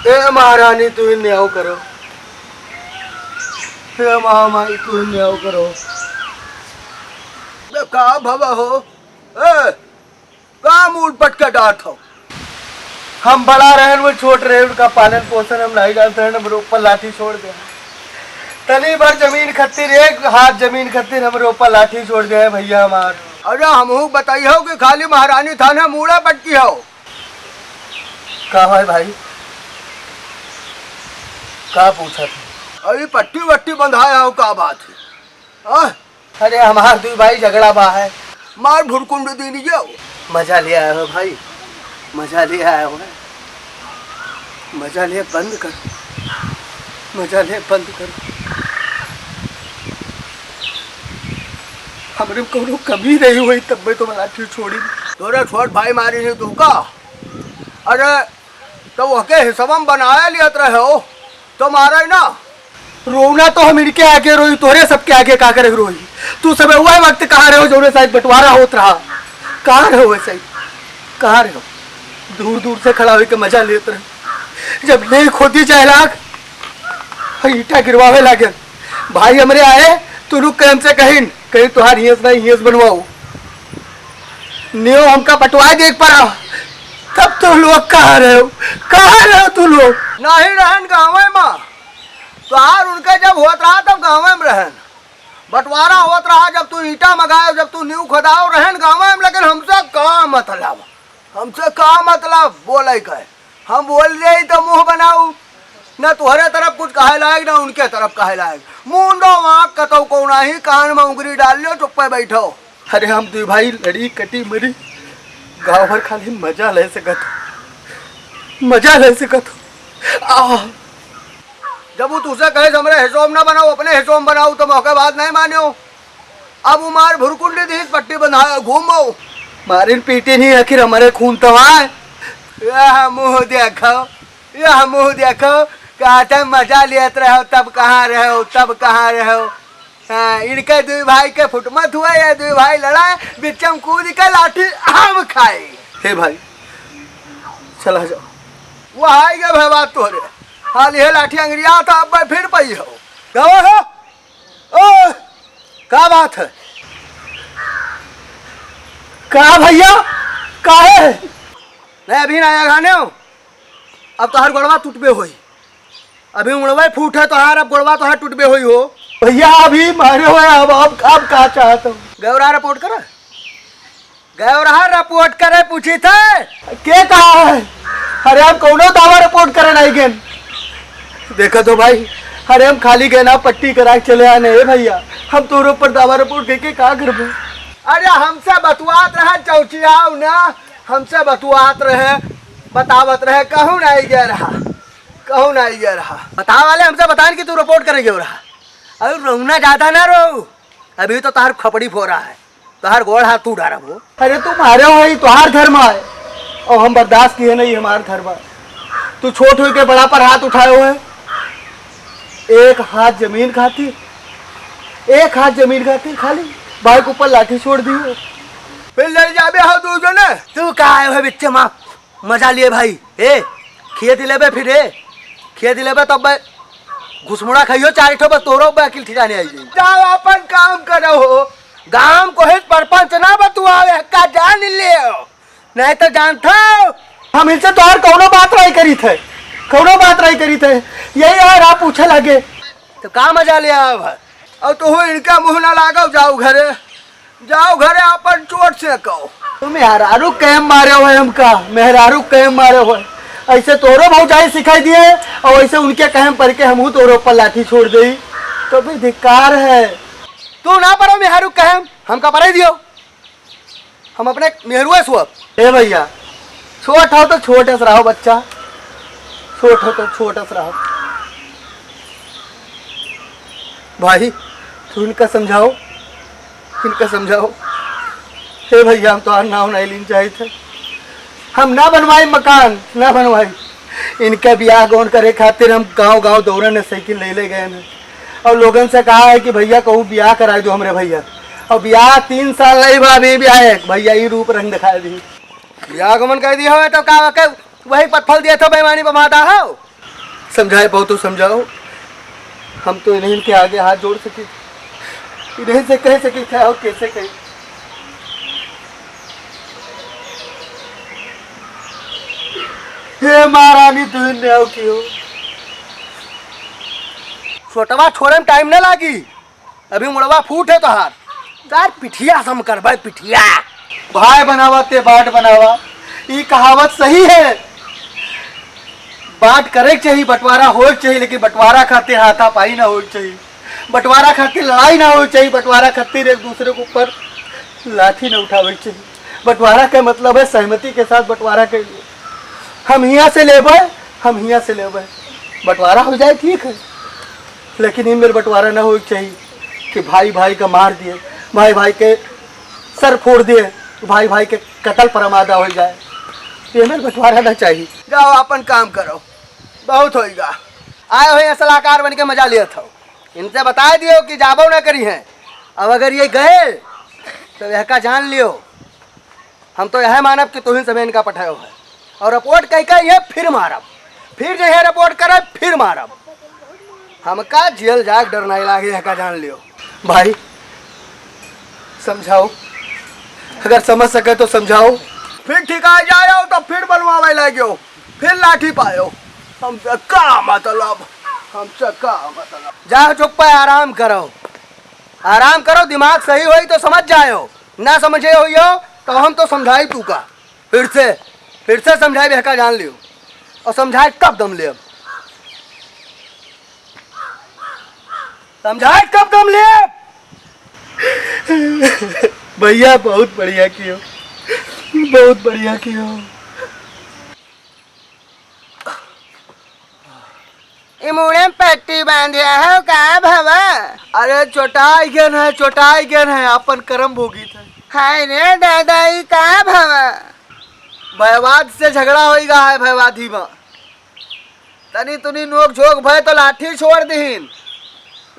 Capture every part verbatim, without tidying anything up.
ए महारानी, तू ही न्याव करो। हे महामाई, तू ही न्याव करो। बे, का भवा हो? ए, का मूड़ पटके डांट हो? हम बड़ा रहन, वो छोट रहे, उनका पालन पोषण हम नहीं जानते हैं, हमरे ऊपर लाठी छोड़ दे। तनी भर जमीन खातिर, एक हाथ जमीन खातिर हमरे ऊपर लाठी छोड़ दे भैया हमार। अरे हमहू बताई हो कि खाली महारानी थाने मूड़ा पटकी हो। का है भाई? का पूछत है? अरे पट्टी वट्टी बंधाया हो, का बात है? आ? अरे हमार दुई भाई झगड़ा बा है। मार भुरकुंड दीनी जाओ। मजा ले आया हो भाई, मजा ले आया हो। मजा ले बंद कर, मजा ले बंद कर। हमरे में कौनो कमी रही हुई तब मैं तुम्हारा फिर छोड़ी। तोरे छोट भाई मारी नहीं तू का? अरे तो वहके हिसबम बनाया लियत रहे हो, तो मारे ना। रोना तो हम इनके आगे रोई, तोरे सबके आगे का करे रोई? तू सब वह वक्त कहाँ रहे हो जौने साथ बंटवारा होत रहा? कहाँ रहे हो ऐसे ही? कहाँ रहे हो? दूर दूर से खड़ा होके मजा लेत रहे। जब नहीं खोदी जाए लाग, ईटा गिरवावे लागे। भाई हमरे आए, तू लोग कैम से कहिन, कहीं तुहार हियस नहीं हियस बनवाओ। नियो हमका बंटवा दे एक बार, तब तो लोग कहाँ रहे हो, कहाँ रहे हो तू लोग? नहीं रहन गाँवे में, तोहार उनके जब होत रहा तब गाँवे में रहन, बंटवारा होत रहा, जब तू ईटा मंगाए, जब तू नींव खोदाओ रहन गाँवे में, लेकिन हमसे का मतलब, हमसे का मतलब बोले के? हम बोल रहे तो मुँह बनाऊ, न तोहरे तरफ कुछ कहे लायक, न उनके तरफ कहे लायक। मुंडो आँख कतौ को नाही, कान में उंगली डाल लियो, चुप्पे बैठो। अरे हम दुई भाई लड़ी कटी मरी, गाँव भर खाली मजा ले सकत हो, मजा ले सकत हो। आह! जब वो तुझसे कहे हमरे हिसोम ना बनाओ, अपने हिसोम बनाओ, तो मौके बात नहीं मान्यो। अब वो मार भुरकुंडी दी पट्टी बंधा घूमो। मारिन पीटिन ही आखिर हमरे खून तो आए। यह मुँह देखो, यह मुँह देखो, कहते मजा लेत रहो, तब कहाँ रहो, तब कहाँ रहो। हाँ, इनके दुई भाई के फुटमत हुआ, ये दुई भाई लड़ा, बिच्चम कूद के लाठी हम खाए। हे भाई, चला जाओ। वो आई गए भाई बात तोहरे। हाल ये लाठी अंगरिया था, अब फिर पई हो। गवा हो? ओ, का बात है? का भैया? का है? नहीं, अभी ना आया खाने हो। अब तोहार गोड़वा टूटबे होई। अभी उड़वे फूट है तोहार, अब गोड़वा तोहार टूटबे होई हो। भैया, अभी मारे हुए, अब, अब, अब का चाहत हो? गौरा रिपोर्ट कर। गौरा रिपोर्ट करे पूछी थे। के कहा है? अरे, हम कौनो दावा रिपोर्ट करे नहीं गेन। देखा तो भाई, अरे, हम खाली गए ना पट्टी करा के चले आने, ए भैया, हम तोरे ऊपर दावा रिपोर्ट के, के का करबे? अरे, हमसे बतुआत रहे, चौचियाओ ना, हमसे बतुआत रहे, बतावत रहे, कहूँ नहीं गए रहा, कहूँ नहीं गए रहा। बतावे वाले हमसे बताएन कि तू रिपोर्ट करे गयो रहा। अरे, रोना ज्यादा ना रो, अभी तो तार खपड़ी फोरा है। तोहार गोड़ हाथ तू डारब हो। अरे तू मारे हो, ई तोहार धर्म है, और हम बर्दाश्त किए नहीं, हमार धर्म है। तू छोट होके बड़ा पर हाथ उठाए हुए, एक हाथ जमीन खातिर, एक हाथ जमीन खातिर खाली भाई के ऊपर लाठी छोड़ दी हो। फिर ले जाबे हो दू जने। तू का आए हो बिच्चे माँ? मजा लिए भाई, ए, खिए दिलेबे फिर, ए, खिए दिलेबे तब बे घुसमुड़ा खाइयो चार ठो, बस तोरो बे अकिल ठिकाने आई जाई। जाओ अपन काम करो हो। गांव को हित परपंच ना बतुआवे, का जान ले हो। नहीं तो जानता हो। हम इनसे तोहर कौनो बात नहीं करी थे, कौनो बात नहीं करी थे। यही यार आप पूछे लगे। तो का मजा ले आव है? और तू इनका मुंह ना लागो, जाओ घरे, जाओ घरे अपन चोट से कहो। तू मेहरारू कैम मारे हो हमका, मेहरारू कैम मारे हो। ऐसे तोरो भौजाई सिखाई दिए और ऐसे उनके कहम पर के हमहू तोरो पर लाठी छोड़ देई, तो भी धिक्कार है। तू ना परो मेहरारू कहम, हमका पराई दियो। हम अपने मेहरुआ सुअब। ए भैया, छोट हो तो छोट अस रहो बच्चा, छोट हो तो छोट अस रहो। भाई, तू इनका समझाओ, इनका समझाओ। हे भैया, हम तोहार नाव नहीं लीन चाहित है। हम ना बनवाई मकान, ना बनवाई। इनके बियाह गौन करे खातिर हम गांव गांव दौड़न साइकिल ले ले गए हैं और लोगन से कहा है कि भैया कहूँ बियाह कराई दो हमरे भैया। और बियाह तीन साल नहीं बा, अभी बियाह है भैया, ई रूप रंग दिखाई दी। बियाह गमन कर दिया हो तो का के वही पत्थल दिए थे बेईमानी बमादा हो। समझाए पाओ तो समझाओ, हम तो इन्हीं के आगे हाथ जोड़ सकी, इन्हीं से कह सकी थे और कैसे कही। हे महारानी, तू न्याय कियो। छोटवा छोड़े में टाइम ना लागी, अभी मुड़वा फूट है तोहार। तार पिठिया सम करबे, पिठिया। भाई बनावा ते बाट बनावा, ई कहावत सही है। बाट करे के चाहिए, बंटवारा होए के चाहिए, लेकिन बंटवारा खातिर हाथापाई ना होए के चाहिए, बंटवारा खातिर लड़ाई ना होए के चाहिए, बंटवारा खातिर एक दूसरे के ऊपर लाठी ना उठावे के चाहिए। बंटवारा का मतलब है सहमति के साथ बंटवारा कर लिए। हम हियाँ से लेबे, हम हियाँ से लेबे, बंटवारा हो जाए, ठीक है, लेकिन ई मेर बंटवारा ना होए के चाहिए कि भाई भाई का मार दिए, भाई भाई के सर फोड़ दिए, भाई भाई के कत्ल परमादा हो जाए। ये मेर बंटवारा ना चाहिए। जाओ, अपन काम करो, बहुत होइगा। आए हो यहाँ सलाहकार बन के मजा लिया था, इनसे बता दियो कि जाबो ना करी हैं। अब अगर ये गए तो यह का जान लियो, हम तो यह मानब कि तुहिन समय इनका पठायो है। और रिपोर्ट कई का ये फिर मारब, फिर जो है रिपोर्ट करब, फिर मारब। हमका जेल जाए के डर नहीं लागे, यह का जान लियो। भाई, समझाओ, अगर समझ सके तो समझाओ। फिर ठिकाए जायो तो फिर बनवावे लाग्यो, फिर लाठी पायो। हम का मतलब, हम का मतलब। जा चुप पे आराम करो, आराम करो, दिमाग सही होई तो समझ जायो, ना समझे होइयो तो हम तो समझाई तू का। फिर से, फिर से समझाई, बेहका जान लियो। और समझाए कब दम ले, समझाए कब दम ले। भैया बहुत बढ़िया कियो, बहुत बढ़िया कियो। ई मुड़े में पट्टी बांधे हो का भवा? अरे चोटाई गेन है, चोटाई गेन है, अपन करम भोगी थे। हाय रे दादा, ई का भवा? भयवाद से झगड़ा होई गा है, भयवादी में। तनी तुनी नोक झोंक भय तो लाठी छोड़ दीन,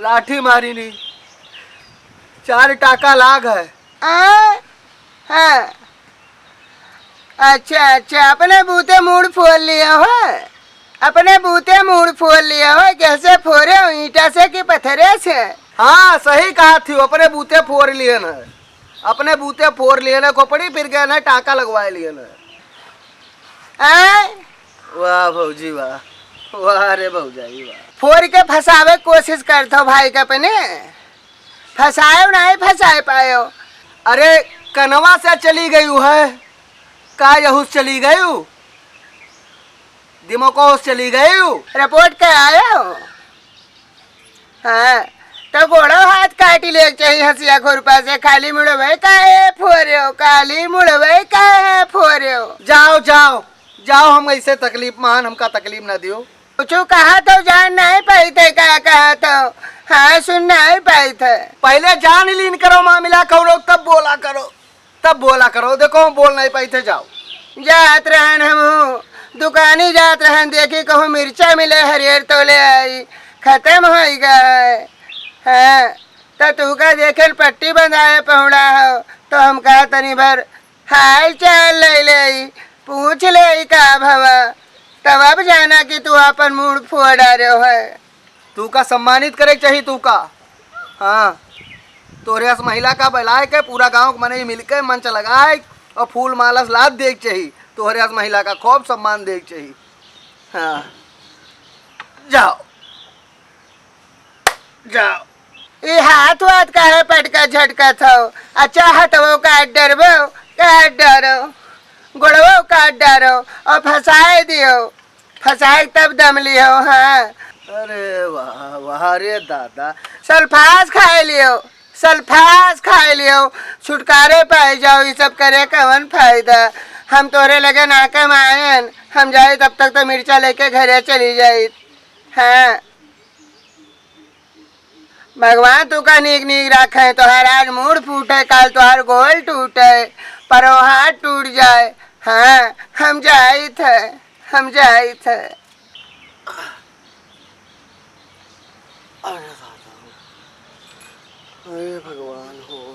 लाठी मारी नी, चार टाका लाग है। आ? हाँ। अच्छा, अच्छा, अपने बूते मूड़ फोड़ लियो हो, अपने बूते मूड़ फोड़ लियो हो। कैसे फोड़े हो, ईंटा से कि पत्थरे से? हाँ, सही कहा थी, अपने बूते फोड़ लिए न, अपने बूते फोड़ लिए न, खोपड़ी फिर गए न, टाका लगवाए लिए न। आय? वाह भौजी वाह, वाह रे भौजाई वाह। फोड़ के फंसावे के कोशिश करत हो भाई के अपने, फंसायो नहीं फंसाए पायो। अरे कनवा से चली गई है, का यहूस चली गई, दिमागोस चली गई। रिपोर्ट के आयो? हाँ, तो गोड़ो हाथ काटी ले चाहिए हंसिया खुरपा से, खाली मुड़वे काहे फोर्यो, खाली मुड़वे काहे फोर्यो। जाओ, जाओ, जाओ, हम ऐसे तकलीफ मान, हमका तकलीफ ना दियो। कुछ कहा तो जान नहीं पाई थे, का कहा तो, हाँ, सुन नहीं पाई थे। पहले जान लीन करो मामला कौनो, तब बोला करो, तब बोला करो। देखो, हम बोल नहीं पाई थे, जाओ। जात रहन हम दुकानी जात रहन, देखी कहूँ मिर्चा मिले, हरियर तो ले आई, खत्म हो गए। हाँ, तो तू का देखे पट्टी बंधाए पहुड़ा हो, तो हम कहा तनी भर हाल चाल ले ले, पूछ ले का भवा, तब अब जाना कि तू अपन मूड़ फोड़ डारे है। तू का सम्मानित करे के चाही तू का। हाँ, तोहरे अस महिला का बुलाए के पूरा गांव के मनई मिलके मंच लगाए और फूल माला से लाद दे के चाही। तोहरे अस महिला का खूब सम्मान दे के चाही। हाँ, जाओ। जाओ। ई हाथ वाथ काहे पटका झटकत हो? अच्छा हथवो काट डरबो, काट डरो। गोड़वो काट डरो और फंसाए दियो। फंसाए तब दम लियो, हाँ। अरे वाह, वाह रे दादा। सल्फास खाए लियो, सल्फास खाए लियो। छुटकारे पाए जाओ, ई सब करे कवन फायदा? हम तोरे लगे ना कमाएन, हम जाए तब तक तो मिर्चा लेके घरे चली जाई। हाँ। भगवान तू का नीक नीक रखे, तोहार आज मूड़ फूटे, काल तोहार गोल टूटे, परो हाथ टूट जाए। हाँ, हम जाइत है, हम जाइत है। अरे दादा, हे भगवान हो।